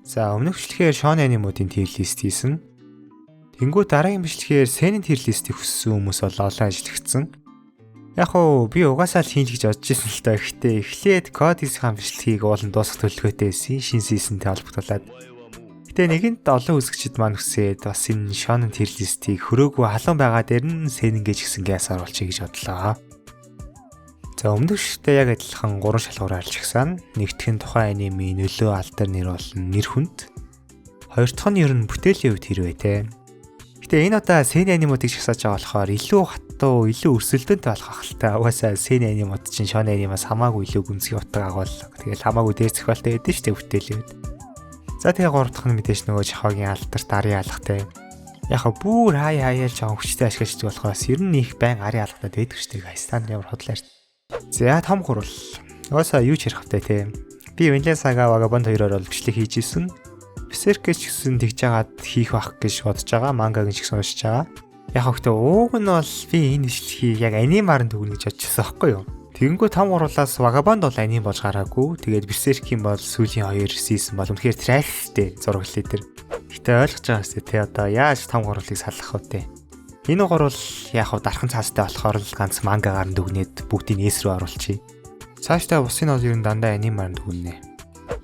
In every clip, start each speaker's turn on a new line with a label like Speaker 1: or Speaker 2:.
Speaker 1: За, өмнөх бичлэгээр Shonen анимуудын tier list хийсэн. Тэнгүү дараагийн бичлэгээр Seinen tier list-ийг хүссэн хүмүүс бол олон ажиллагдсан. Яг уу, би угаасаа л хийн гэж бодож ирсэн л доо. Гэхдээ эхлээд Code Geass-ийн бичлэгийг уулын дуусгах төлөвлөгөөтэй байсан. Шинэ season тэй холбогдуулаад. Гэтэ нэгэнт олон үзэгчид маань хүсээд, бас энэ Shonen tier list-ийг хөрөөгөө халуун байгаа дээр нь Seinen гэж гисэн гяс оруулчих гэж бодлоо. За, өмнөх шигтэй яг адилхан гурван шалгуур арилжсан. Нэгдэх нь тухайн анимын нөлөө, алдар нэр болон нэр хүнд. Хоёр дахь нь ер нь бүтээлийн хувьд хэрвээ те. Гэтэ энэ удаа Seinen анимуудыг жагсааж байгаа болохоор илүү хатуу, илүү өрсөлдөөнтэй болох ах л та. Угаасаа Seinen анимууд чинь Shonen анимаас хамаагүй илүү гүнзгий утга агуул. Тэгэл хамаагүй дээр зохиолтой байдаг шүү дээ бүтээлийн хувьд. За, тэгээ гурав дахь нь мэдээж нөгөө жохогийн алдарт арын алгатай. Яг бүр хай хаяал жоохон хүчтэй ашиглаж болохоос ер нь их байн арын алгадаад байдаг шүү дээ. Guys, та нар ямар худлаа. За, том гурвал. Угаасаа юу ч ярих вэ те. Би Vinland Saga, Vagabond хоёроор бол бичлэг хийж исэн. Berserk ч гэсэн тэгж жагаад хийх бах гэж бодож байгаа. Мангаг ч гэсэн уншиж байгаа. Яг хөөхтэй ууг нь бол би энэ бичлэгийг яг анимаар нь дүгнэ гэж бодчихсон байхгүй юу? Тэгэнгүүт том гурлаас Vagabond бол аним болж гараагүй. Тэгээд Berserk-ийн бол сүүлийн хоёр season бол үнэхээр trash тэй зураглал дээр. Гэтэ ойлгож байгаа юм те, одоо яаж том гурлыг салгах вэ те? Энэ гурвал яг хав дархан цаастай болохоор л ганц мангагаар нь дүгнээд бүгдийг S рүү оруулчихъя. Цаашдаа бусын бол ер нь дандаа анимаар нь дүгнэ.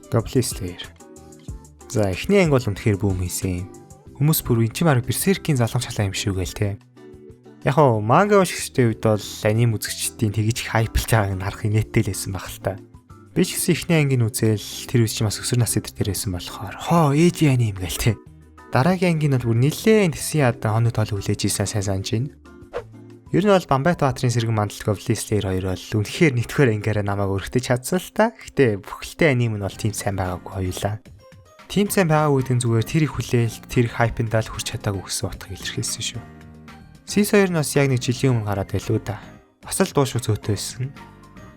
Speaker 1: Goblin Slayer. За, эхний анги бол үнэхээр boom хийсэн. Хүмүүс бүр энэ чинь баг Berserk-ийн залгам шалаа юм шүү гээл те. Яг хоо манга уншигчдын үед бол аним үзэгчдийн тэгж их hype лж байгааг нь харах инээдтэй л байсан баг л та. Би ч гэсэн эхний ангийг үзээл, тэр үед чинь бас өсвөр нас эдэр дээр байсан болохоор хоо ээжи аним гээл те. Дараагийн анги нь бол бүр нилээн тэсэн ядан хоног тоол хүлээж исэн, сайн санаж байна. Ер нь бол Бамбайт Баатрын сэргэн мандал, Goblin Slayer 2 бол үнэхээр нэгдүгээр ангиараа намайг өргөтөж чадсан л та. Гэтэ бүхэлдээ аним нь бол тийм сайн байгаагүй хоёулаа. Тийм сайн байгаагүй гэдэг нь зүгээр тэр их хүлээлт, тэр их hype ндаа л хүрч чадаагүй гэсэн утгыг илэрхийлсэн шүү. Season 2 нь бас яг нэг жилийн өмнө гараад байлуу да. Бас л дуу шүү зөөтэй байсан.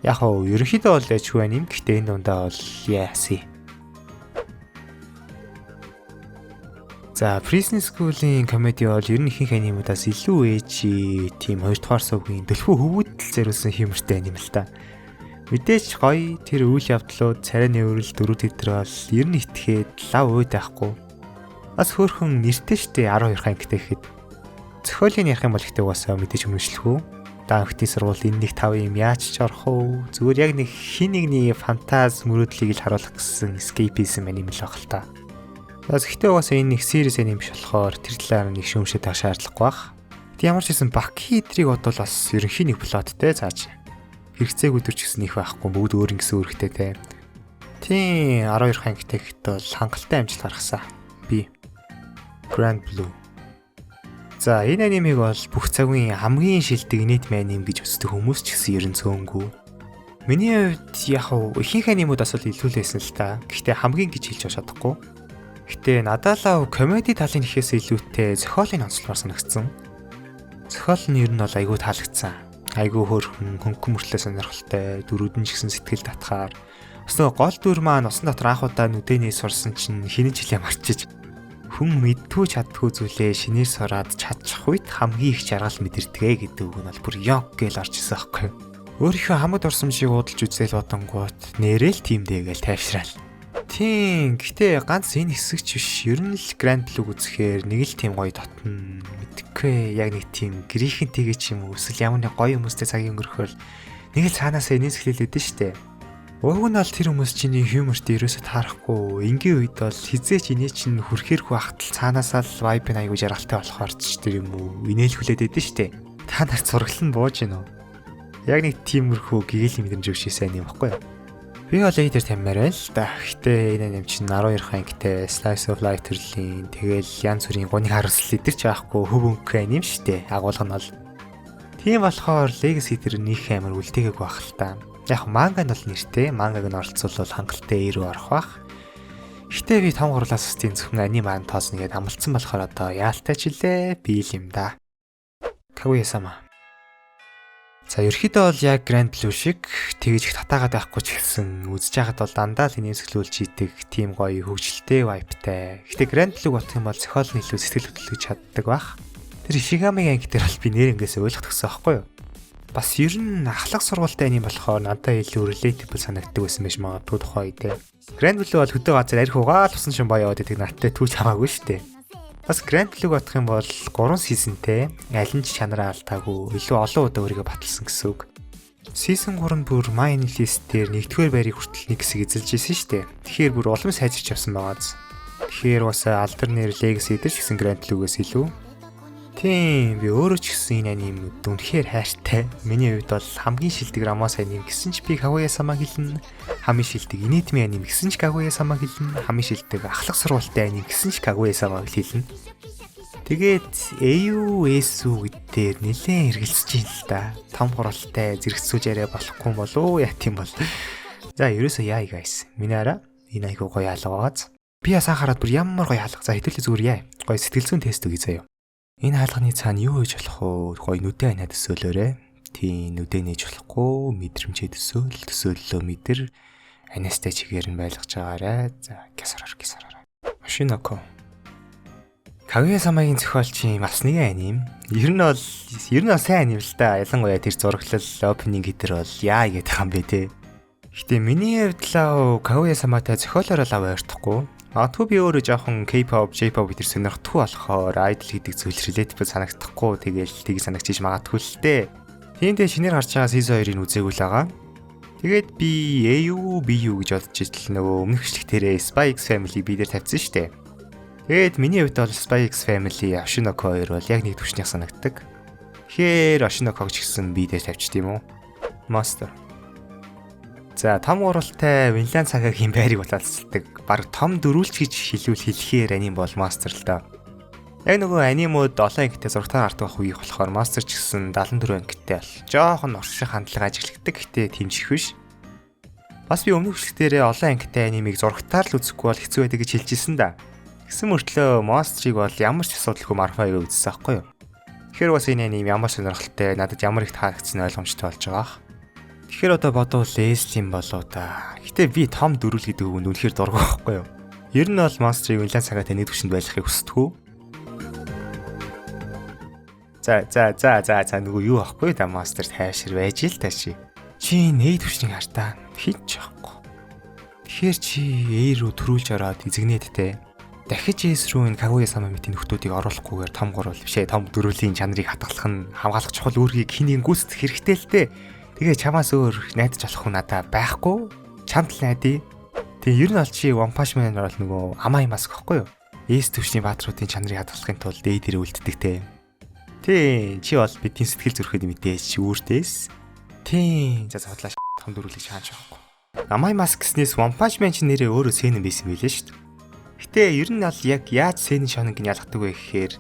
Speaker 1: Яг хоо ерөнхийдөө бол дэжгүй аним. Гэтэ энэ дундаа бол яаси. За, Prison School-ийн комеди бол ер нь ихэнх анимуудаас илүү ээжи, тийм хоёрдугаар сувгийн төлхөө хөвгүүдэл зориулсан humor тэй аним л та. Мэдээж гоё тэр үйл явдлууд, царай нээврэл, дөрүүд өдр бол ер нь итгэхэд лав ууд байхгүй. Бас хөөхөн нэртэй штэ, 12 ангитай гэхэд. Зохиолыг ярих юм бол ихтэй угаасаа мэдээж өмнөшлөхүү. Даанхтын сургууль энэ нэг тав юм яаж ч орох уу? Зүгээр яг нэг хин нэгний фантаз мөрөөдлийг л харуулах гэсэн escapism аним л баг л та. Бас гэхдээ угаасаа энэ нэг series аним биш болохоор тэр талаар нэг шүүмшээд байх шаардлагагүй бах. Тэг ямар ч байсан Баки эдрийг бодвол бас ерөнхий нэг plot тэй цааш. Хэрэгцээг өдөр ч гэсэн их байхгүй, бүгд өөр ингэсэн үүрэгтэй те. Тийм, 12 ангитай гэхэд бол хангалттай амжилт гаргасан. Би Grand Blue. За, энэ анимыг бол бүх цагийн хамгийн шилдэг инээдмийн аним гэж үздэг хүмүүс ч гэсэн ер нь цөөнгүй. Миний хувьд яг ихэнх анимууд бас л илүү л байсан л та. Гэхдээ хамгийн гэж хэлж чадахгүй. Гэтэ надад л комеди талын ихээс илүүтэй зохиолын онцлогоор санагдсан. Зохиол нь ер нь бол айгүй таалагдсан. Айгүй хөөрхөн, хөнгөн мөртлөө сонирхолтой, дүрүүд нь ч гэсэн сэтгэл татхаар. Бас нөгөө гол дүр маань усан дотор анх удаа нүдэнээ сурсан чинь хинэн жилээ марчиж, хүн мэдтгүү чаддгүй зүйлээ шинээр сураад чадчих үед хамгийн их жаргал мэдэрдэг гэдэг үг нь бол бүр ёг гээл орж исэн байхгүй юу. Өөрийнхөө хамаг дурсамжийг уудалж үзэл бодонгуут нэрэл тиймдээ гээл тайвшраал. Тийм. Гэтэ ганц энэ хэсэг ч биш. Ер нь л Grand Blue үзэхээр нэг л тийм гоё дотно. Мэдхгүй, яг нэг тийм грихэнтэйгээ ч юм уу, эсвэл ямар нэг гоё хүмүүстэй цагийн өнгөрөхөр нэг л цаанаасаа инээсгэлэл өгдөн штэ. Уг нь бол тэр хүмүүс чиний humor т ерөөсө таарахгүй. Энгийн үед бол хизээч инээ чинь хүрхээргүй ахтал цаанаасаа л vibe нь аягүй жаргалтай болохоор ч тэр юм уу инээлхүүлээд өгдөн штэ. Та нар зураглал нь бууж гин үү? Яг нэг тиймэрхүү гэгэл мэдрэмж өгч сайн юм баггүй юу? Би бол A дээр тавьмаар байна л да. Гэтэ энэ аним чинь 12 ангитай slice of life төрлийн, тэгэл янз бүрийн гуниг харуулсал эдэр ч байхгүй хөв өнгө аним штэ. Агуулга нь бол. Тийм болохоор Legacy дээр нэг амар үлдээгээгүй байх л та. Яг манга нь бол нэртэй. Мангаг нь оролцуулбал хангалттай A рүү орох бах. Гэтэ би том гурлаас тийм зөвхөн аним ан тоосно гэдээ амлцсан болохоор одоо яалтай ч илээ би л юм да. Kaguya-sama. За, ерөөхдөө бол яг Grand Blue шиг тэгж их татаагаад байхгүй ч гэсэн үзэж байхад бол дандаа л инээмсэглүүлж идэг тийм гоё хөгжилтэй vibe тай. Гэтэ Grand Blue бодох юм бол зохиол нь илүү сэтгэл хөдлөж чаддаг бах. Тэр Ishigami анги дээр бол би нэр ингээс ойлгох гэсэн аахгүй юу? Бас ер нь ахлах сургуультай аним болохоор надад илүү relatable санагддаг байсан байж магадгүй тухайн үедээ. Grand Blue бол хөдөө газар архи угаал усан шин боёо гэдэг надтай түүж хамаагүй шүү дээ. Бас Grand Blue бодох юм бол 3 season тэй аль нь ч чанараа алдаагүй, илүү олон удаа өөрийгөө баталсан гэсэн үг. Season 3 нь бүр MyAnimeList дээр 1-р байрыг хүртэл нэг хэсэг эзэлж исэн шүү дээ. Тэгэхээр бүр улам сайжирч явсан байгааз. Тэгэхээр бас алдар нэр Legacy дээр ч гэсэн Grand Blue-гээс илүү. Тийм, би өөрөө ч гэсэн энэ анимд үнэхээр хайртай. Миний хувьд бол хамгийн шилдэг romance аним гэсэн ч би Kaguya Sama хэлнэ. Хамгийн шилдэг инээдмийн аним гэсэн ч Kaguya Sama хэлнэ. Хамгийн шилдэг ахлах сургуультай аним гэсэн ч Kaguya Sama хэлнэ. Тэгээд A юу S үү гэдээр нэлээд эргэлзэж юм л та. Том хуралтай зэрэгцүүлж яриа болохгүй болов уу, яа тийм бол. За, ерөөсөө яа, guys. Миний араа энэ айгуу гоё алга байгааз. Би ясаа хараад бүр ямар гоё алга. За, хэдүүлээ зүгээр яа. Гоё сэтгэл зүйн тест өгье заяа. Энэ хаалганы цаана юу хийж болох вэ? Гоё нүдэ анаа төсөөлөөрэй. Тийм, нүдэ нээж болохгүй, мэдрэмжээ төсөөл, төсөөллөө мэдэр, аниастай чигээр нь байлгаж байгаарай. За, гясараар гясараар. Oshi no Ko. Kaguya Sama-гийн зохиолчийн бас нэгэн аним. Ер нь бол сайн аним л та. Ялангуяа тэр зураглал, opening гэтэр бол яа гэдэг юм бэ те. Гэтэ миний хувьд лав Kaguya Sama-тай зохиолоор лав ойртохгүй. Магадгүй би өөрөө жоохон K-pop, J-pop гэтэр сонирхдаггүй болохоор idol гэдэг зүйл relatable санагдахгүй, тэгэл тийг санагчиж магадгүй л дээ. Тиймдээ шинээр гарч байгаа season 2-ыг үзээгүй л байгаа. Тэгээд би A юу, B юу гэж бодож ижил нөгөө өмнөх бичлэг дээрээ Spy X Family B дээр тавьсан шүү дээ. Тэгээд миний хувьд бол Spy X Family, Oshi no Ko 2 бол яг нэг түвшнийх санагддаг. Тэгэхээр Oshi no Ko ч гэсэн B дээр тавьчих тийм үү? Monster. За, том гуралтай Vinland Saga-гийн байрыг баталцдаг. Баг том дөрүүлч гэж хэлүүл хэлэхээр аним бол Monster л доо. Яг нөгөө анимууд олон ангитай зурагтаар гардаг байх үеих болохоор Monster ч гэсэн 74 ангитай бол жоохон орших хандлага ажиглагдаг. Гэтэ тэмжих биш. Бас би өмнөх бичлэг дээрээ олон ангитай анимыг зурагтаар л үзэхгүй бол хэцүү байдаг гэж хэлжсэн да. Тэгсэн мөртлөө Monster-ыг бол ямар ч асуудалгүй Marfa-г үзсэн аахгүй юу. Тэгэхээр бас энэ аним ямар сонирхолтой, надад ямар их таалагдсан ойлгомжтой болж байгаа ах. Тэгэхээр одоо бодвол S юм болоо та. Гэтэ би том дөрүл гэдэг үгэнд үнэхээр дургүй байхгүй юу. Ер нь бол Monster-ыг Vinland Saga-тай нэг түвшинд байлгахыг хүсдэггүй. За за за за за, нөгөө юу ахгүй да, Monster хайшир байж ил та чи. Чи нээ түвшнийг хартаа хийж чадахгүй. Тэгэхээр чи A руу төрүүлж ороод эзэгнээд те. Дахиж S рүү энэ Kaguya Sama мэтийн нөхдүүдийг оруулахгүйгээр том гурвал бишээ, том дөрүлийн чанарыг хадгалах нь хамгаалах чухал үүргийг хин нэгэн гүйцэтгэх хэрэгтэй л те. Тэгээ чамаас өөр найдаж болох хүн надаа байхгүй. Чамд л найдаа. Тэгээ ер нь бол чи One Punch Man бол нөгөө Amai Mask гэхгүй юу? S төвшний баатруудын чанарыг хадгалахын тулд A дээр үлддэг те. Тий, чи бол бидний сэтгэл зүрхэд мэдээж үүртээс. Тий, за судлаа, том дөрүлийг шааж явахгүй. Amai Mask гэснээс One Punch Man чи нэрээ өөрөө сэнэн байсан байлээ шүү дээ. Гэтэ ер нь бол яг яаж сэнэн шоног нь ялгадаг вэ гэхээр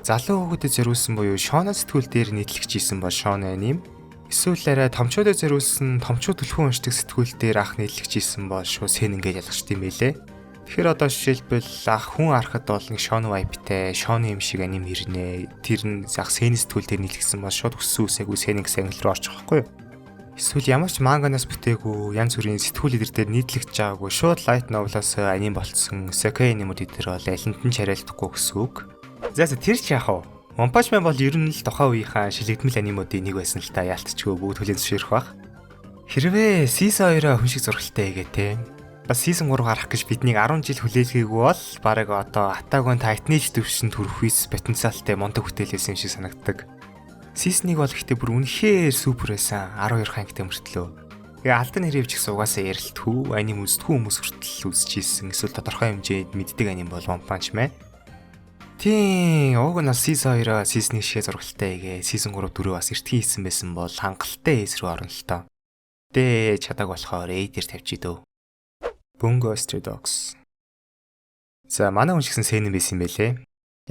Speaker 1: залуу хүүхдэд зориулсан буюу шоно сэтгүүл дээр нийтлэгч хийсэн бол шоно аним. Эсвэл арай томчуудад зориулсан, томчууд түлхүү уншдаг сэтгүүл дээр ах нийтлэгч хийсэн бол шууд сэнэн гэж ялгчт юм байлээ. Тэгэхээр одоо жишээлбэл ах хүн харахад бол нэг шоно vibe-тай, шоно юм шиг аним хэрнээ. Тэр нь ах сэнэн сэтгүүл дээр нийтлэгдсэн бол шууд өссөн үсээгүй сэнэн гэсэн англи руу орчих واخгүй юу? Эсвэл ямар ч манганаас бүтээгүй, янз бүрийн сэтгүүл эдэр дээр нийтлэгдэж байгаагүй, шууд light novel-оос аним болцсон isekai анимууд эдэр бол алинд нь чарайлдахгүй гэсэн үг. За за, тэр ч яах вэ? One Punch Man бол ер нь л тухайн үеийнхаа шилэгдмэл анимуудын нэг байсан л та, яалтчгүй бүгд хүлээн зөвшөөрөх бах. Хэрвээ Season 2-оо хүн шиг зургалтай хийгээ те. Бас Season 3 гарах гэж биднийг 10 жил хүлээлгээгүй бол бараг одоо Attack on Titan-ы ч төвшөнд хүрэх вис потенциалтай мундаг бүтээл байсан юм шиг санагддаг. Season 1 бол ихтэй бүр үнэхээр супер байсан. 12 ангитай мөртлөө. Тэгээ алдан нэрээ ч гэсэн угаасаа ярилтгүй, аним үздэггүй хүмүүс хүртэл үзчихсэн. Эсвэл тодорхой хэмжээнд мэддэг аним бол One Punch Man. Тийм, уг нь Season 2-оо Season 1 шиг зургалтай хийгээ Season 3 4 бас эртхэн хийсэн байсан бол хангалттай S рүү орно л тоо. Тэ чадаг болохоор A дээр тавьчих дөө. Bungo Stray Dogs. За, манай хүн ч гэсэн сэнэн байсан юм байлээ.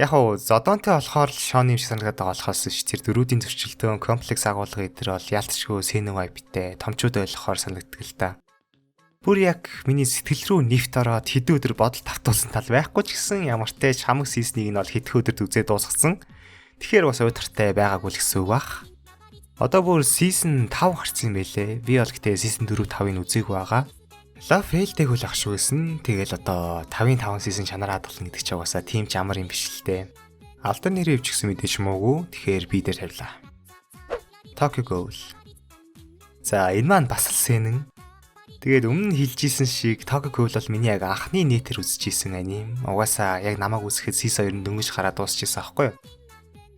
Speaker 1: Яг уу зодонтой болохоор л шоны юм шиг санагдаад байгаа болохоос ш тэр дөрүүдийн зөрчилдөөн, комплекс агуулга эдэр бол яалтчгүй сэнэн vibe-тэй, томчууд ойлгохоор санагддаг л та. Бүр яг миний сэтгэл рүү нэвт ороод хэдэн өдөр бодол тавтуулсан тал байхгүй ч гэсэн ямар ч тач хамаг season ыг нь бол хэдхэн өдөрт үзээ дуусгасан. Тэгэхээр бас уйтгартай байгаагүй л гэсэн үг бах. Одоо бүр season 5 гарсан юм байлээ. Би бол гэтээ season 4 5-ыг үзээгүй байгаа. Love fail-дэг үл ах шүү гэсэн. Тэгэл одоо 5-ын 5 season чанар хадгална гэдэг чи угаасаа тийм ч амар юм биш л дээ. Алдар нэрээ өвч гэсэн мэдээж муугүй. Тэгэхээр би дээр тавилаа. Tokyo Ghoul. За, энэ маань бас л seinen. Тэгээд өмнө нь хэлжсэн шиг Tokyo Ghoul бол миний яг анхны нэтээр үзчихсэн аним. Угаасаа яг намайг үзэхэд season 2-ын дөнгөж гараад дуусчихсан аахгүй юу?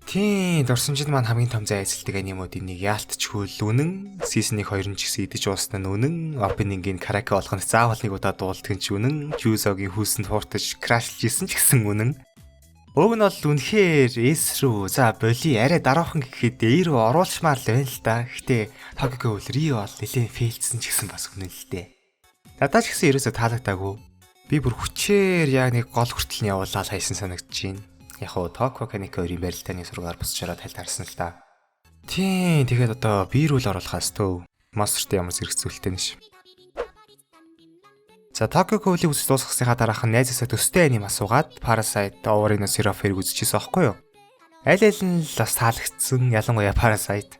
Speaker 1: Тийм, дурсамжид маань хамгийн том зай эзэлдэг анимуудын нэг яалтчгүй л үнэн. Season 1 2 нь ч гэсэн идэж уусна нь үнэн. Opening-ийн караоке болгоно заавал нэг удаа дуулдаг нь ч үнэн. Juzo-гийн хүүсэнд хууртаж crush лж исэн ч гэсэн үнэн. Уг нь бол үнэхээр S рүү за боли арай дараахан гэхэд A рүү оруулчмаар л байна л да. Гэтэ Tokyo Ghoul Re бол нэлээд fail дсэн ч гэсэн бас үнэн л дээ. Надад ч гэсэн ерөөсөө таалагдаагүй. Би бүр хүчээр яг нэг гол хүртэл нь явуулаад хайсан санагдаж байна. Яг уу Toko Kaneko хоёрын барилдааны сургаар босч ороод хальт харсан л та. Тийм, тэгээд одоо B рүү л оруулахаас төв. Monster-тэй ямар зэрэгцүүлтэй нэш. За, Tokyo Ghoul-ийг үзэж дуусгасныхаа дараах нь найзаасаа төстэй аним асуугаад Parasyte Owari no Seraph-ыг үзчихсэн аахгүй юу? Аль аль нь л бас таалагдсан, ялангуяа Parasyte.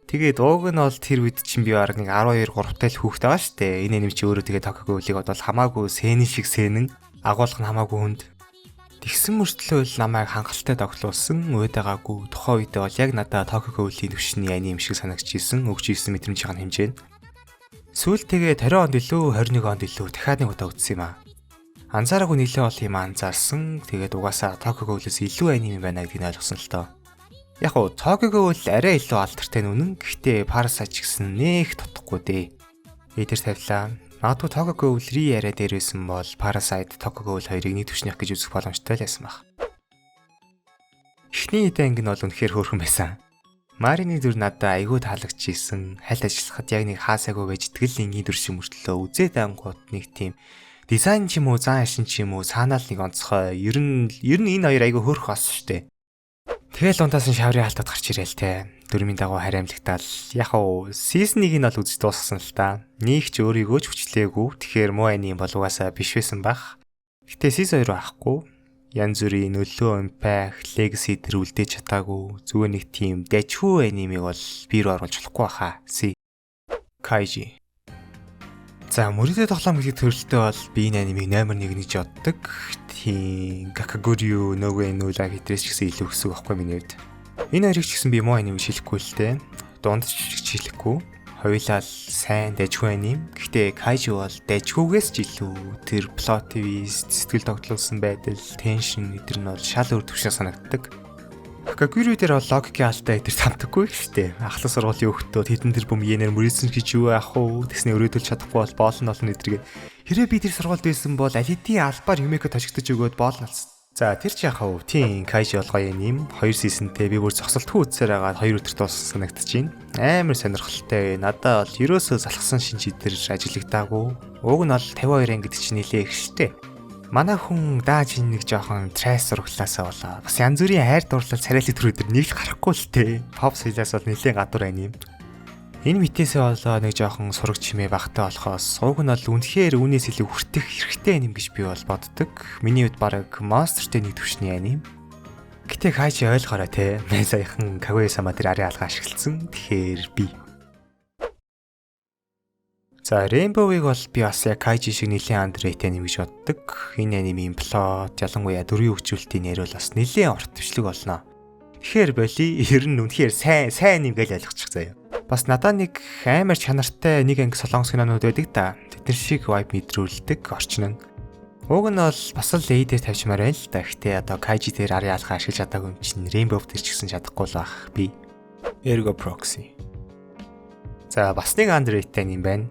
Speaker 1: Тэгээд ууг нь бол тэр үед чинь би бараг нэг 12 3 тай л хүүхэд байгаа шүү дээ. Энэ аним чи өөрөө тэгээд Tokyo Ghoul-ыг бодвол хамаагүй seinen шиг seinen, агуулга нь хамаагүй хүнд. Тэгсэн мөртлөө л намайг хангалттай тоглуулсан, уйдаагаагүй. Тухайн үедээ бол яг надад Tokyo Ghoul-ийн түвшний аним шиг санагдчихсэн, өгч ийсэн мэдрэмжийн хэмжээ нь. Сүүл тэгээ 20 онд илүү 21 онд илүү дахиад нэг удаа үзсэн юм аа. Анзаараагүй нэлээд бол юм анзаарсан. Тэгээд угаасаа Tokyo Ghoul-ээс илүү аним юм байна гэдгийг ойлгосон л тоо. Яг уу Tokyo Ghoul арай илүү алдартай нь үнэн. Гэхдээ Parasyte ч гэсэн нэх тутахгүй дээ. Эдэр тавилаа. Магадгүй Tokyo Ghoul Re арай дээр байсан бол Parasyte, Tokyo Ghoul хоёрыг нэг түвшнийх гэж үзэх боломжтой л байсан баг. Эхний хэдэн анги нь бол үнэхээр хөөрхөн байсан. Марины дүр надад айгүй таалагдчихсэн. Хальт ажиллахад яг нэг хаасаагүй байж тэгэл энгийн дүр шиг мөртлөө үзээд ангууд нэг тийм дизайн ч юм уу, зан ашин ч юм уу, цаанаа л нэг онцгой. Ер нь энэ хоёр айгүй хөөрхөн болсон шүү дээ. Тэгэл унтаас нь шаврын халтад гарч ирээл те. Дөрмийн дагуу хариамлагтаал. Яг уу season 1-ийг нь бол үзэж дуусгасан л та. Нэг ч өөрийгөө ч хүчлээгүй. Тэгэхээр муу аним бол угаасаа биш байсан бах. Гэтэ season 2 авахгүй. Янз бүрийн нөлөө, impact, legacy тэр үлдээж чадаагүй. Зүгээр нэг тийм дажгүй анимыг бол B рүү оруулж болохгүй баха. C. Kaiji. За, мөрөдөө тоглоом гэдэг төрөлтөө бол би энэ анимыг номер 1 гэж боддог. Тийм, Kakegurui, No Game No Life хэтрээс ч гэсэн илүү өсөг байхгүй миний хувьд. Энэ хоёрыг ч гэсэн би муу аним гэж хэлэхгүй л дээ. Дунд ч гэж хэлэхгүй. Хоёулаа л сайн дажгүй аним. Гэхдээ Kaiji бол дажгүйгээс ч илүү тэр plot twist, сэтгэл тогтлуулсан байдал, tension эдэр нь бол шал өөр төвшин санагддаг. Kakegurui дээр бол логикийн алдаа эдэр тамтаггүй шүү дээ. Ахлах сургуулийн хүүхдүүд хэдэн тэрбум йенээр мөрөөдсөн гэж юу яах вэ? Тэгсний өрөөдөлж чадахгүй бол боол нь олон эдэргээ. Хэрвээ би тэр сургуульд байсан бол аль хэдийн албаар Юмеко тожигдож өгөөд боол нь алсан. За, тэр чи яхав тийм Kaiji болгоё юм. Хоёр season тэй би бүр зогсолтгүй үзсээр агаад 2 өдөр дууссан санагдаж байна. Амар сонирхолтой. Надад бол ерөөсөө залхсан шинж идэр ажиглагдаагүй. Уг нь бол 52 анги гэдэг чинь нилээ их штэ. Манай хүн дааж нэг жоохон trash зураглаасаа болоо. Бас янз бүрийн хайр дурлал царайлаг төр өдр нэг л гарахгүй л те. Pop соёлоос бол нилээн гадуур аним. Энэ митээсээ болоо нэг жоохон сураг чимээ багтай болохоос уг нь бол үнэхээр үүнээс илүү хүртэх хэрэгтэй аним гэж би бол боддог. Миний хувьд бараг Monster-тэй нэг түвшний аним. Гэтэ Kaiji ойлгоорой те. Мэн саяхан Kaguya-sama тэр арын алгаа ашигласан. Тэгэхээр би. За, Rainbow-ыг бол би бас яг Kaiji шиг нэлээд underrated аним гэж боддог. Энэ анимын plot, ялангуяа дүрийн хөгжүүлэлтийн нэр бол бас нэлээд урт төвшлэг болно. Тэгэхээр боли, ер нь үнэхээр сайн сайн аним гэж ойлгочих заяа. Бас надад нэг амар чанартай нэг анги солонгос кинонууд байдаг та. Тэд нар шиг vibe мэдрүүлдэг орчин нь. Уг нь бол бас л A дээр тавьчмаар байна л да. Гэтэ одоо Kaiji дээр арын алгаа ашиглаж чадаагүй юм чинь Rainbow дээр ч гэсэн чадахгүй л байх би. Ergo Proxy. За, бас нэг underrated юм байна.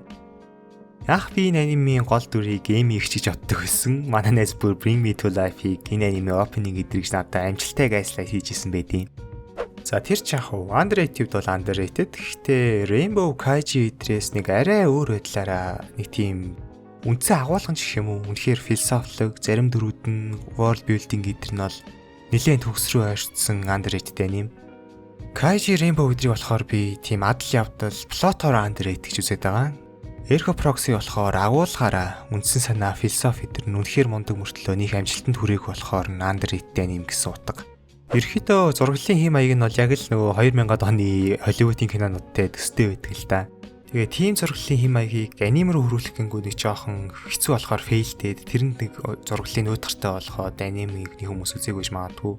Speaker 1: Анх би энэ анимын гол дүрийг Эми их гэж боддог байсан. Манай найз бүр Bring Me to Life-ийг энэ аниме opening гэдгийг надад амжилттай gaslight хийж исэн байдیں۔ За, тэр ч яг уу underrated бол underrated. Гэхдээ Rainbow, Kaiji эдрээс нэг арай өөр байдлаараа нэг тийм үндсэн агуулган ч гэх юм уу, үнэхээр философлог, зарим дүрүүд нь world building гэдэр нь бол нэлээд төгс рүү ойрцсон underrated аним. Kaiji, Rainbow эдрийг болохоор би тийм адал явдал plot оор underrated гэж үзээд байгаа. Ergo Proxy болохоор агуулгаараа үндсэн санаа, философи эдэр нь үнэхээр мундаг мөртлөө нэг амжилтанд хүрээх болохоор нь underrated аним гэсэн утга. Ерөнхийдөө зураглалын хэм маяг нь бол яг л нөгөө 2000-ад оны Холливуудын кинонуудтай төстэй байдаг л да. Тэгээ тийм зураглалын хэм маягийг аним руу хөрвүүлэх гингүү нэг жоохон хэцүү болохоор fail дээд, тэрэнд нэг зураглалын нөөдгөртэй болоход анимыг нэг хүмүүс үзээгүй ч магадгүй.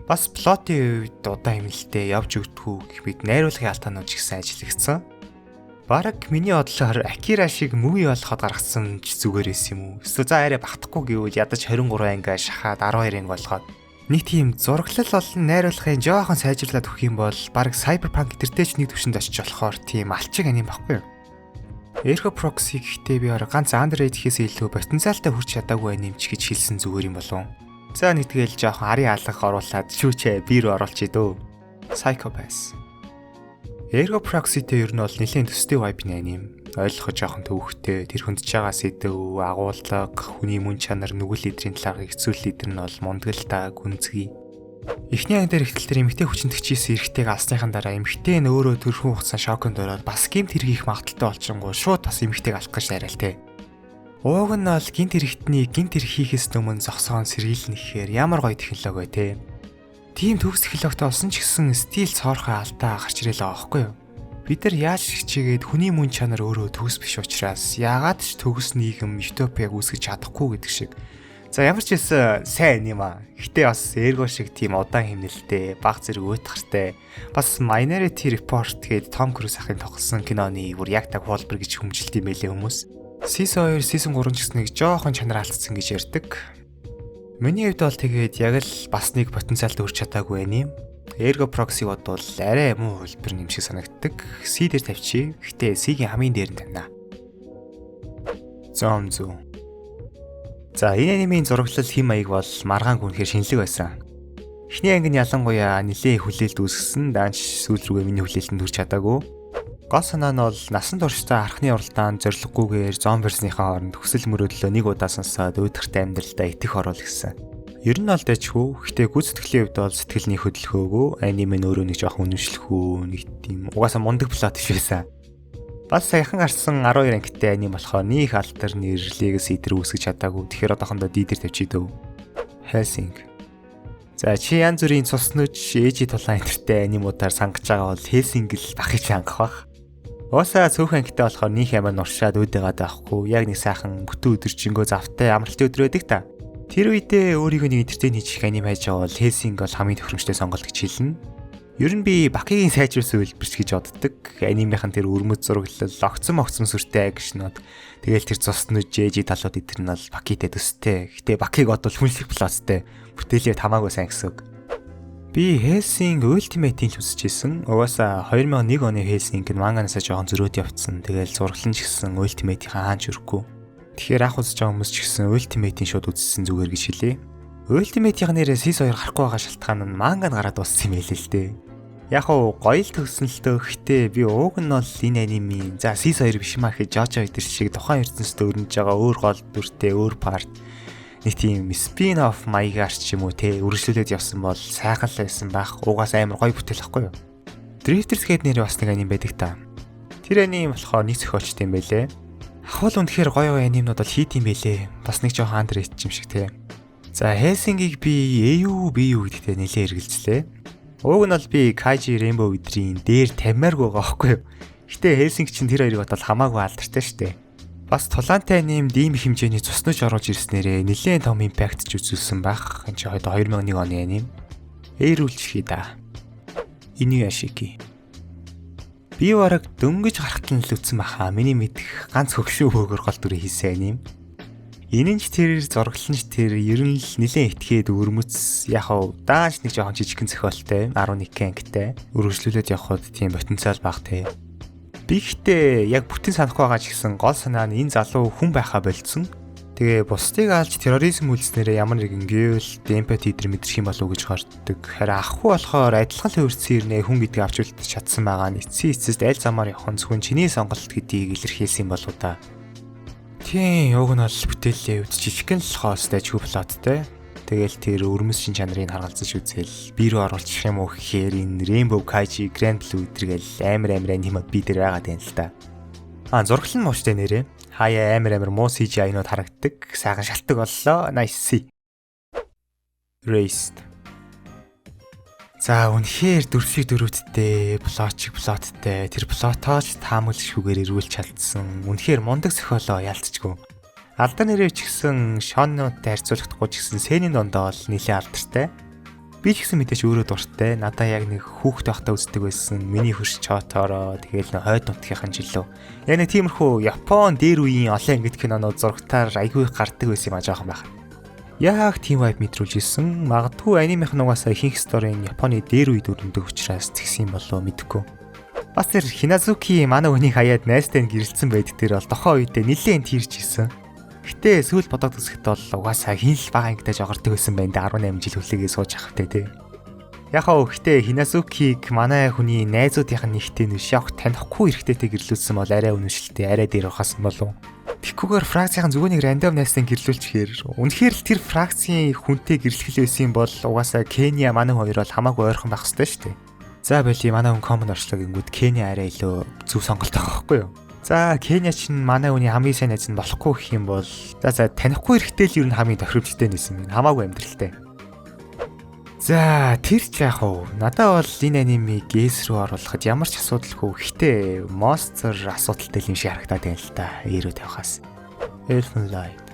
Speaker 1: Бас plot ын хувьд удаан хэмнэлтэд явж өгдөггүй гэх мэт найруулгын алдаанууд ч гэсэн ажиллагдсан. Бараг миний бодлоор Акира шиг movie болгоход гаргасан ч зүгээр байсан юм уу? Эсвэл за арай багтахгүй гэвэл ядаж 23 ангиа шахаад 12 анги болгоод нэг тийм зураглал болон найруулгын жоохон сайжруулад өгөх юм бол бараг Cyberpunk тэртэй ч нэг төвшөнд очиж болохоор тийм алчиг аним баггүй юу? Ergo Proxy гэхдээ би ганц underrated гэхээс илүү потенциалтай хүрч чадаагүй аним ч гэж хэлсэн зүгээр юм болов. За, нэг тэгэл жоохон арын алга оруулаад шүүчээ би рүү оруулчих дөө. Psycho Pass. Ergo Proxy-тэй ер нь бол нэлээд төстэй vibe-ны аним. Ойлгоход жоохон төвөгтэй, тэр хөндөж байгаа сэдэв, агуулга, хүний мөн чанар, нүгэл эдрийн талаарх хэцүүлэл эдэр нь бол мундаг л та, гүнзгий. Эхний анги дээр ихтэл тэр эмэгтэй хүчинтгчээсэн эрэгтэйг алсныхан дараа эмэгтэй нь өөрөө төрхөн хугацаанд шоконд ороод бас гэмт хэрэг хийх магадлалтай болчингуу шууд бас эмэгтэйг алах гэж найраал те. Ууг нь бол гэмт хэрэгтний гэмт хэрэг хийхээс өмнө зогсоон сэргийлнэ гэхээр ямар гоё технологи вэ те. Тийм төгс технологитой болсон ч гэсэн still цоорхой алдаа гарч ирэл байгаа байхгүй юу? Бид нар яаж хичээгээд хүний мөн чанар өөрөө төгс биш учраас яагаад ч төгс нийгэм, утопияг үүсгэж чадахгүй гэдэг шиг. За, ямар ч байсан сайн юм аа. Гэтэ бас Ergo шиг тийм удаан хэмнэлтэй, баг зэрэг уйтгартай. Бас Minority Report гээд Том Круз ахын тоглосон киноны бүр яг таг хуулбар гэж хүмжилт юм байлээ хүмүүс. Season 2, Season 3 ч гэсэн нэг жоохон чанар алдсан гэж ярьдаг. Миний хувьд бол тэгээд яг л бас нэг потенциалд хүрч чадаагүй байх юм. Ergo Proxy бодвол арай муу хувилбар юм шиг санагддаг. C дээр тавьчих. Гэтэ C-ийн хамгийн дээр нь тавина. Зом зүү. За, энэ анимын зураглал, хэм маяг бол маргаангүй, үнэхээр шинэлэг байсан. Эхний анги нь ялангуяа нэлээд хүлээлт үүсгэсэн. Даанч сүүл рүүгээ миний хүлээлтэнд хүрч чадаагүй. Гол санаа нь бол насан туршдаа архины уралдаанд зорилгогүйгээр зомберсныхаа хооронд хүсэл мөрөөдлөө нэг удаа сонсоод уйдгартай амьдралдаа итгэх оруул гэсэн. Ер нь бол дэжхүү. Гэтэ гүйцэтгэлийн хувьд бол сэтгэл нэг хөдөлгөөгөө. Аниме нь өөрөө нэг жоохон үнэмшлэхүү, нэг тийм угаасаа мундаг plot биш байсан. Бас саяхан гарсан 12 ангитай аним болохоор нэг алдар нэр, legacy дээр үүсгэж чадаагүй. Тэгэхээр одоохондоо D дээр тавьчих дөө. Hellsing. За, чи янз бүрийн цус нүж, ээжи тулаан энтертэй анимуудаар сангаж байгаа бол Hellsing л бахыг хангах бах. Уусаа цөөхөн ангитай болохоор нийх амиа нуршаад үүдээгээд байхгүй. Яг нэг сайхан бүтэн өдөржингөө завтай амралтын өдөр байдаг та. Тэр үедээ өөрийгөө нэг entertain хийчих аним хайж байгаа бол Hellsing бол хамгийн тохиромжтой сонголт гэж хэлнэ. Ер нь би Бакигийн сайжруулсан үйлдвэрч гэж боддог. Анимынхан тэр өрмөц зураглал, огцон могцон сүртэй action ууд. Тэгэл тэр цус нүж, ээжи талууд эдэр нь бол Бакитэй төстэй. Гэтэ Бакиг бодвол хүнлэх plot тэй. Бүтээлээ хамаагүй сайн гэсэн үг. Би Hellsing Ultimate-ийг л үзчихсэн. Угаасаа 2001 оны Hellsing нь манганаасаа жоохон зөрөөд явцсан. Тэгэл зураглан ч гэсэн Ultimate-ийн хаанч өрөхгүй. Тэгэхээр анх үзэж байгаа хүмүүс ч гэсэн Ultimate-ийн шууд үзсэн зүгээр гэж хэлье. Ultimate-ийн нэрээ Season 2 гарахгүй байгаа шалтгаан нь манга нь гараад дууссан юм байлээ л дээ. Яг уу гоё л төгсөн л дөө. Гэтэ би ууг нь бол энэ анимын за Season 2 биш маа гэхэд Жожо эдэр шиг тухайн ертөнцид өрнөж байгаа өөр гол дүртэй өөр part, нэг тийм spin off маягаар ч юм уу те үргэлжлүүлээд явсан бол сайхан л байсан байх. Угаас амар гоё бүтээл ахгүй юу? Drifters гээд нэр бас нэг аним байдаг та. Тэр аним болохоор нэг зохиолчтой юм байлээ. Ахвал үнэхээр гоё гоё анимнууд бол хийт юм байлээ. Бас нэг жоохон underrated юм шиг те. За, Hellsing-ийг би A юу B юу гэдэгтээ нэлээд эргэлзлээ. Уг нь бол би Kaiji, Rainbow эдрийн дээр тавьмааргүй байгаа байхгүй юу. Гэтэ Hellsing чинь тэр хоёрыг бодвол хамаагүй алдартай штэ. Бас тулаантай анимд ийм их хэмжээний цуснаж оруулж ирснээрээ нэлээд том impact ч үзүүлсэн байх. Энэ чи 2001 оны аним. Ээрүүлчихье да. Инuyashiki. Би бараг дөнгөж гарахтал нь л үтсэн баха. Миний мэдэх ганц хөгшин хөөгөр гол дүрээ хийсэн аним. Энэ нь ч тэр зураглал нь ч тэр ер нь л нэлээд этгээд өрмөц, яг хав дааш нэг жоохон жижигхэн зохиолтой, 11 ангитай, өргөжлүүлээд явхад тийм потенциал баг те. Би гэхдээ яг бүтэн санахгүй байгаа ч гэсэн гол санаа нь энэ залуу хүн байхаа болцсон. Тэгээ бусдыг алж терроризм үйлснээрээ ямар нэгэн guilt, empathy эдэр мэдрэх юм болов уу гэж горддог. Харин ахгүй болохоор адилхан л хувирсан ирнэ хүн гэдгийг авч үлдэж чадсан байгаа нь эцсийн эцэст аль замаар явах нь зөвхөн чиний сонголт гэдгийг илэрхийлсэн юм болоо да. Тийм, уг нь бол бүтээлээ үз жижигхэн л хоостой ч plot тэй. Тэгэл тэр өрмөс шин чанарыг харгалзаж үзэл би рүү оруулчих юм уу гэхээр энэ Rainbow, Kaiji, Grand Blue эдэргээл амар амар анимод би дээр байгаад байна л та. А, зураглал нь мууштай нэрээ. Хаяа амар амар муу CGI-нууд харагддаг. Сайхан шалтгаан боллоо. Nice. Raised. За, үнэхээр дүр шиг дөрүүдтэй, plot шиг plot той, тэр plot оо ч таамаглашгүйгээр эргүүлж чадсан. Үнэхээр мундаг зохиолоо ялцчгүй. Алдар нэрээ ч гэсэн шоннуудтай харьцуулахдаггүй ч гэсэн сенийн дондоо бол нэлээд алдартай. Би ч гэсэн мэдээж өөрөө дуртай. Надаа яг нэг хүүхэд байхдаа үздэг байсан. Миний хөрш Чоторо, тэгэл нэг хойд нутгийнхын жилөө. Яг нэг тиймэрхүү Япон дээр үеийн олон ангид кинонууд зурагтаар айгүй их гардаг байсан юм а жоохон байх. Яг тийм vibe мэдрүүлж исэн. Магадгүй анимын угаасаа ихэнх story нь Японы дээр үед өрнөдөг учраас тэгсэн юм болов, мэдэхгүй. Бас тэр Хиназуки манай хүнийг хаяад найзтай нь гэрэлтсэн байдаг, тэр бол тохоо үедээ нилээн тийрч исэн. Гэтэ сүүл бодоод үзэхэд бол угаасаа хин л бага ангитай жогордог байсан байна да, 18 жил хүлээгээ сууж ахтай тий. Яг хаа гэтэ Хиназукиг манай хүний найзуудынх нь нэгтэй нүш яг танихгүй эрэгтэйтэй гэрлүүлсэн бол арай үнэмшилтэй, арай дээр хасан болов. Тэгхгүйгээр фракцийн зүгээр нэг random найзтай гэрлүүлчихээр үнэхээр л тэр фракцийн хүнтэй гэрлэх байсан юм бол угаасаа Кenya манай хоёр бол хамаагүй ойрхон байх хэрэгтэй шүү дээ. За боли, манай хүн common орчлоо гингүүд Кenya арай илүү зөв сонголт байгаа байхгүй юу? За, Кenya чинь манай хүний хамгийн сайн найз нь болохгүй гэх юм бол за танихгүй эрэхтэй л ер нь хамгийн тохиромжтой нэсэн юм. Хамаагүй амьдралтай. За, тэр ч яах вэ? Надад бол энэ анимыг S рүү оруулахад ямар ч асуудалгүй. Гэхдээ Monster асуудалтай юм шиг харагдаад байна л та. A рүү тавихаас. Elfen Lied.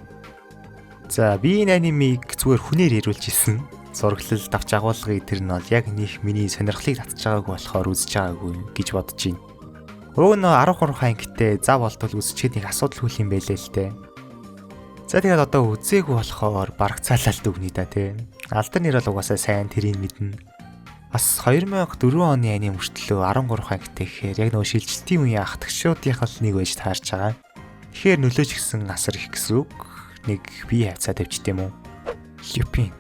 Speaker 1: За, би энэ анимыг зүгээр хүнээр яриулж исэн. Зураглал, давч агуулгыг тэр нь бол яг них миний сонирхлыг татж байгаагүй болохоор үзэж байгаагүй гэж бодож байна. Уг нь 13 ангитай зав болтол үзчихэд нэг асуудалгүй юм байлээ л дээ. За, тэгээд одоо үзээгүй болохоор барагцаалал дүгнэе да тий. Алдар нэр бол угаасаа сайн, тэрийг мэднэ. Бас 2004 оны аним мөртлөө 13 ангитай гэхээр яг нөгөө шилжилтийн үеийн ахтагшуудынх л нэг байж таарч байгаа. Тэгэхээр нөлөөч гисэн асар их гэсэн үг. Нэг би хавцаа тавьчт юм уу? Lupin.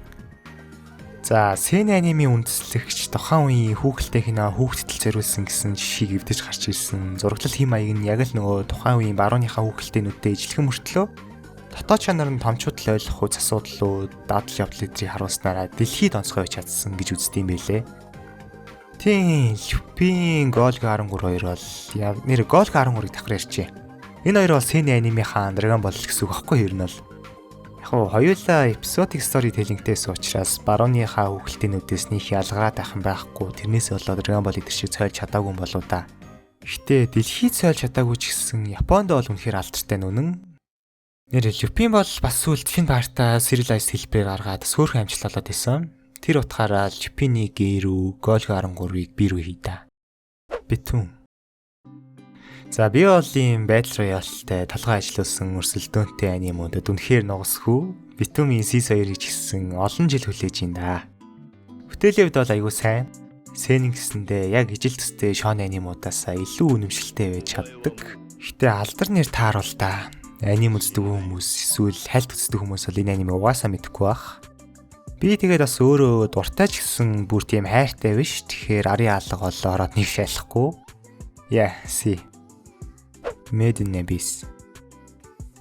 Speaker 1: За, Сен анимын үндэслэгч тухайн үеийн хүүхэлтэй кино хүүхдэд зориулсан гэсэн жишгийг эвдэж гарч ирсэн. Зураглал хэм маяг нь яг л нөгөө тухайн үеийн барууныхаа хүүхэлдэйнүүдтэй ижилхэн мөртлөө дотоод чанар нь томчууд л ойлгох үз асуудлууд, дадал явдал эдрийг харуулснараа дэлхийд онцгой байж чадсан гэж үздэг юм байлээ. Тийм, Lupin, Golgo 13 хоёр бол нэр Golgo 13-ыг давхар ярьчээ. Энэ хоёр бол Сен анимынхаа Dragon Ball гэсэн үг аахгүй юу, ер нь бол. Яг уу хоёулаа episodic storytelling-тэйс учраас барууныхаа хүүхэлдэйнүүдээс нэг ялгараад байх юм байхгүй. Тэрнээс болоод Dragon Ball эдэр шиг цойлж чадаагүй юм болоо да. Гэтэ дэлхийд цойлж чадаагүй ч гэсэн Японд бол үнэхээр алдартай нь үнэн. Нэр Lupin бол бас сүүлд шинэ part-аа serialize хэлбэрээр гаргаад сөөрхөн амжилт олоод исэн. Тэр утгаараа Lupin-ийг G рүү, Golgo 13-ыг B рүү хий да. Btooom. За, би бол ийм Battle Royale-тай толгой ажилуулсан өрсөлдөөнтэй анимуудад үнэхээр нугасгүй. Btooom-ийн Season 2-ыг ч гэсэн олон жил хүлээж ин да. Бүтээлийн хувьд бол айгүй сайн. Сэнэн гэсэндээ яг ижил төстэй шон анимуудаасаа илүү үнэмшилтэй байж чаддаг. Гэтэ алдар нэр тааруул та. Аним үздэг хүмүүс эсвэл хальт үздэг хүмүүс бол энэ аним угаасаа мэдэхгүй бах. Би тэгээд бас өөрөө дуртай ч гэсэн бүр тийм хайртай биш. Тэгэхээр арын алга бол ороод нэг шайлахгүй. Yeah, see. Made in Abyss.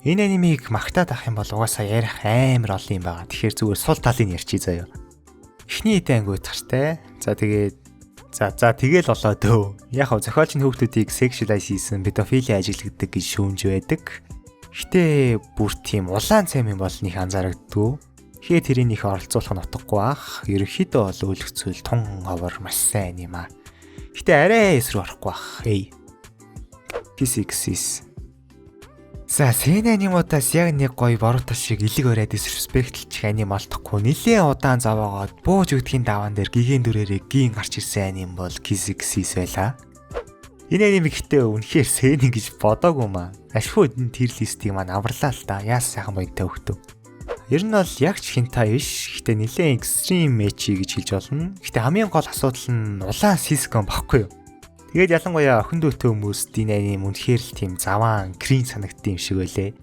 Speaker 1: Энэ анимыг магтаад авах юм бол угаасаа ярих амар олон юм байгаа. Тэгэхээр зүгээр сул талыг ярьчих заяа. Эхний хэдэн ангиуд гартай. За, тэгээд за тэгэл болоо дөө. Яг хав зохиолч нь хүүхдүүдийг sexualize хийсэн, педофили ажиглагдаг гэж шүүмж байдаг. Гэтэ бүр тийм улаан цайм юм бол нэг анзаарагддгүй. Тэгэхээр тэрийг их оролцуулах нь утгагүй бах. Ерөнхийдөө бол өөлөгцөл тун ховор маш сайн юм аа. Гэтэ арай эсрэг орохгүй бах. Эй. PCXS. За, Сен анимуудаас яг нэг гоё Боруто шиг элэг бариад disrespect-лчих аним олдохгүй нилээн удаан зовоогоод бууж өгдгийн даваан дээр гиген дүрээрээ гин гарч ирсэн аним бол Kiss байлаа. Энэ анимыг гэтээ үнэхээр Сен гэж бодоогүй маа. Ашгүй энэ tier list-ийг маань аварлаа л та. Яас сайхан боёнтой хөхтөв. Ер нь бол яг ч hentai биш. Гэтэ нилээн extreme ecchi гэж хэлж болно. Гэтэ хамгийн гол асуудал нь улаан siscon баггүй юу? Тэгээд ялангуяа охин дүүтэй хүмүүст энэ аним үнэхээр л тийм заваан cringe санагдсан юм шиг байлээ.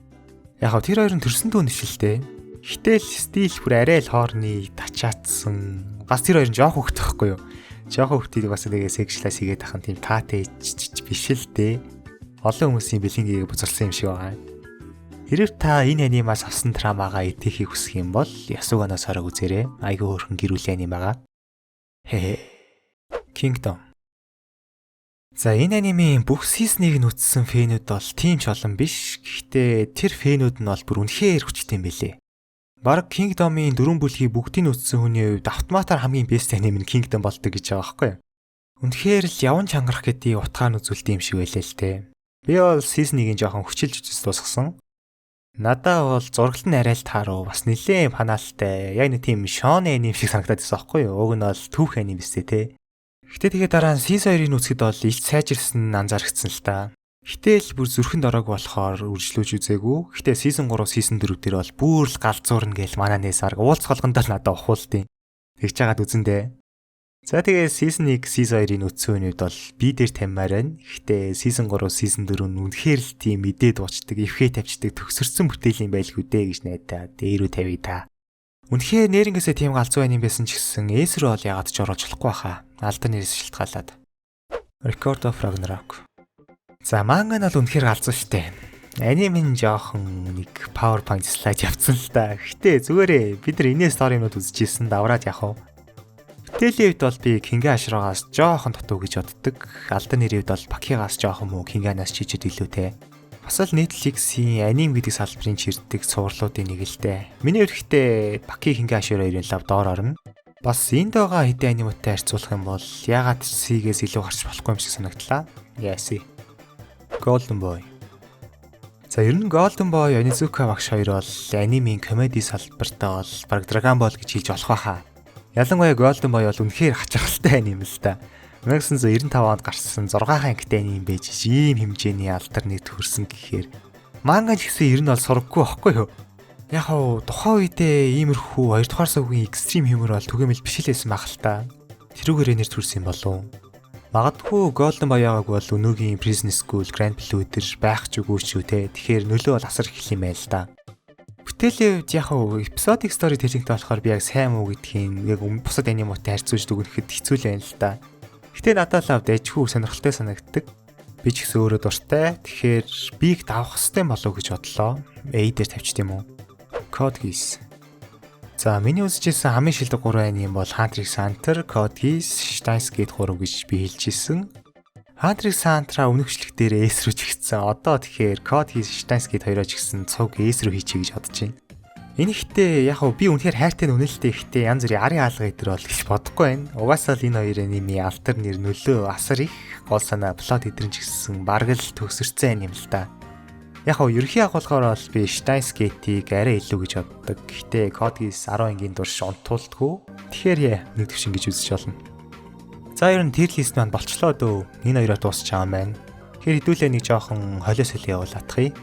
Speaker 1: Яг хав тэр хоёр нь төрсөн дүү нэшэлтэй. Гэтэл стил бүр арай л хоорны тачаатсан. Бас тэр хоёр нь жоох хөхт байхгүй юу? Жоох хөхтийг бас нэгээ sexualize хийгээд ахын тийм таатай биш л дээ. Олон хүмүүсийн бэлэнгийг бузарсан юм шиг байгаа. Хэрв та энэ анимаас авсан trauma-гаа идэхийг хүсэх юм бол Ясуганоос сараг үзээрэй. Айгүй хөөрхөн гэр бүлийн аним байгаа. Хэ. Kingdom. За, энэ анимын бүх season-ыг нь үзсэн fan-үүд бол тийм ч олон биш. Гэхдээ тэр fan-үүд нь бол бүр үнэхээр хүчтэй юм бэлээ. Бараг Kingdom-ийн дөрвөн бүлгийг бүгдийг нь үзсэн хүний хувьд автоматар хамгийн best аним нь Kingdom болдог гэж байгаа байхгүй юу? Үнэхээр л яван чангарах гэдгийг утгаар нь үзүүлдэг юм шиг байлээ л дээ. Би бол season 1-ийн жоохон хүчилж үзэж дуусгасан. Надаа бол зураглал нь арай л тааруу, бас нэлээд панаалтай. Яг нэг тийм шоны аним шиг санагдаад байсан аахгүй юу? Уг нь бол түүх аним биз дээ те. Гэтэ тэгээ дараа нь season 2-ыг үзэхэд бол илт сайжирсан нь анзаарчихсан л та. Гэтэл бүр зүрхэнд ороог болохоор үргэлжлүүлж үзээгүй. Гэтэ season 3, season 4 дээр бол бүр л галзуурна гээл манай нээс арга уулз болгондоо л надад ухуулдیں۔ Тэгж жагаад үзэн дээ. За тэгээ season 1, season 2-ыг үзсэн үед бол би дээр тавьмаар байна. Гэтэ season 3, season 4 нь үнэхээр л тийм мэдээ дуучдаг, эвхээ тавьчдаг, төгсөрсөн бүтээл юм байлгүй дээ гэж найдаа. Дээр үү тавья та. Үнэхээр нэрнгээсээ тийм галзуу юм байсан ч гэсэн S рүү бол ягаад ч оруулж болохгүй хаа. Алдар нэрээс шалтгаалаад. Record of Ragnarok. За, манга нь бол үнэхээр галзуу штэ. Аним нь жоохон нэг PowerPoint слайд явцсан л та. Гэтэ зүгээрээ бид нар инээ story юмнууд үзчихсэн, давраад явах уу. Бүтээлийн хувьд бол би Кенген Аширогоос жоохон дутуу гэж боддог. Алдар нэрийн хувьд бол Бакигаас жоохон муу, Кенганаас чижид илүү те. Бас л Netflix-ийн аним гэдэг салбарын чирдэг цувралуудын нэг л дээ. Миний хувьд гэхдээ Баки, Кенген Аширо хоёрын лав доор орно. Бас энд байгаа хэдэн анимуудтай харьцуулах юм бол ягаад C-гээс илүү гарч болохгүй юм шиг санагдлаа. Yes. Golden Boy. За, ер нь Golden Boy, Onizuka багш хоёр бол анимын комеди салбартаа бол баг Dragon Ball гэж хэлж болох байхаа. Ялангуяа Golden Boy бол үнэхээр хачирхалтай аним л та. 1995 онд гарсан 6 ангитай аним байж ийм хэмжээний алдар нэг төрсөн гэхээр манга ч гэсэн ер нь бол сургаггүй байхгүй юу? Яг хав тухайн үедээ иймэрхүү 2 дугаар сувгийн extreme humor бол түгээмэл биш л байсан байх л та. Тэрүүгээр нэр төрсэн юм болов. Магадгүй Golden Boy яагааг бол өнөөгийн Prison School, Grand Blue дээр байх ч үгүй ч юу те. Тэгэхээр нөлөө бол асар их юм байл л та. Бүтээлийн хувьд яг хав episodic storytelling-тэй болохоор би яг сайн муу гэдгийг яг бусад анимуутай харьцуулж дүгнэхэд хэцүү л байна л та. Гэтэ надад л дайжгүй сонирхолтой санагддаг. Би ч гэсэн өөрөө дуртай. Тэгэхээр би их давах хэвтэй болов гэж бодлоо. A дээр тавьчих юм уу? Code Geass. За, миний үзчихсэн хамгийн шилдэг 3 аним бол Hunter x Hunter, Code Geass, Steins Gate 3 гэж би хэлж ирсэн. Hunter x Hunter-а өмнөх бичлэг дээр S рүү чигтсэн. Одоо тэгэхээр Code Geass, Steins Gate хоёроо ч гэсэн цуг S рүү хийчихье гэж бодож байна. Энэ ихтэй яг хав би үнэхээр хайртай нь үнэлтэй ихтэй янз бүрийн арын хаалга өдр бол гэж бодохгүй байна. Угаасаа л энэ хоёр анимын алтар нэр нөлөө асар их, гол санаа, plot эдрэн ч гэсэн бараг л төгсөрцөн аним л та. Яг хав ерөнхий агуулгаар бол би Steins Gate-ийг арай илүү гэж боддог. Гэхдээ Code Geass 10 ангийн турш унтуулдаггүй. Тэгэхээр нэг төвшин гэж үзэж болно. За, ер нь tier list маань болчлоо дөө. Энэ хоёроо дуусч байгаа юм байна. Тэгэхээр хэдүүлээ нэг жоохон холиос солио явуулаатахъя.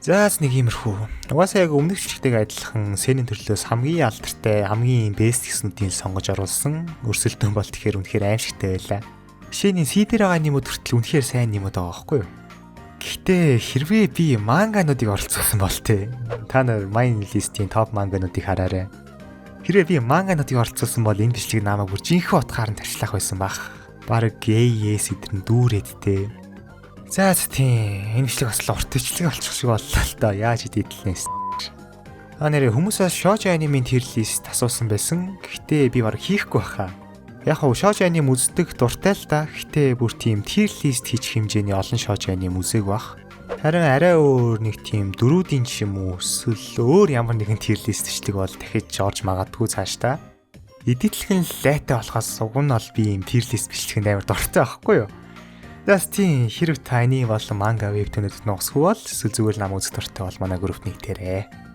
Speaker 1: За, нэг иймэрхүү. Угаасаа яг өмнөх бичлэгтэйг адилхан сенийн төрлөөс хамгийн алдартай, хамгийн best гэснүүдийг сонгож оруулсан. Өрсөлдөөн бол тэгэхээр үнэхээр аимшигтай байлаа. Жишээ нь C дээр байгаа анимууд хүртэл үнэхээр сайн анимууд байгаа байхгүй юу? Гэхдээ хэрвээ би мангануудыг оролцуулсан бол те. Та нар MyAnimeList-ийн топ мангануудыг хараарай. Хэрвээ би мангануудыг оролцуулсан бол энэ бичлэг намайг бүр жинхэнэ утгаар нь тарчлах байсан бах. Бараг A, S эдэр нь дүүрээд те. За тийм, энэ бичлэг бас л урт бичлэг болчих шиг боллоо л доо. Яаж идэдлэнэ. А нэрээ хүмүүсээс шожо анимын tier list асуусан байсан. Гэхдээ би бараг хийхгүй баха. Яг хав шожо аним үздэг дуртай л да. Гэхдээ бүр тийм tier list хийх хэмжээний олон шожо аним үзег бах. Харин арай өөр нэг тийм дөрүүдийн ч юм уу эсвэл өөр ямар нэгэн tier list бичлэг бол дахиж орж магадгүй цаашдаа. Эдитлэх нь лайтай болохоос уг нь бол би ийм tier list бичлэгэнд амар дуртай байхгүй юу? Зас тийм, хэрв таны болон манга webtoon-үүд нугасгүй бол эсвэл зүгээр л нам үзэх дуртай бол манай групп нэгтэрээ.